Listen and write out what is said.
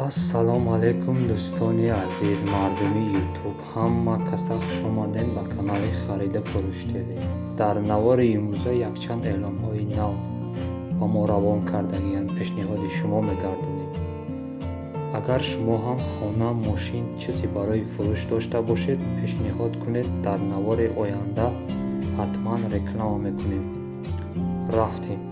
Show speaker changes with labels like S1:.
S1: Ассалому алайкум, дӯстони азиз, мардуми Ютуб, ҳама каса хушомадед ба канали Хариду фурӯш ТВ. Дар навори имрӯза якчанд эълонҳои нав ба мо равон кардагианд, пешниҳоди шумо мегардонем. Агар шумо ҳам хона, мошин, чизе барои фурӯш дошта бошед, пешниҳод кунед, дар навори оянда ҳатман реклама мекунем. Рафтем.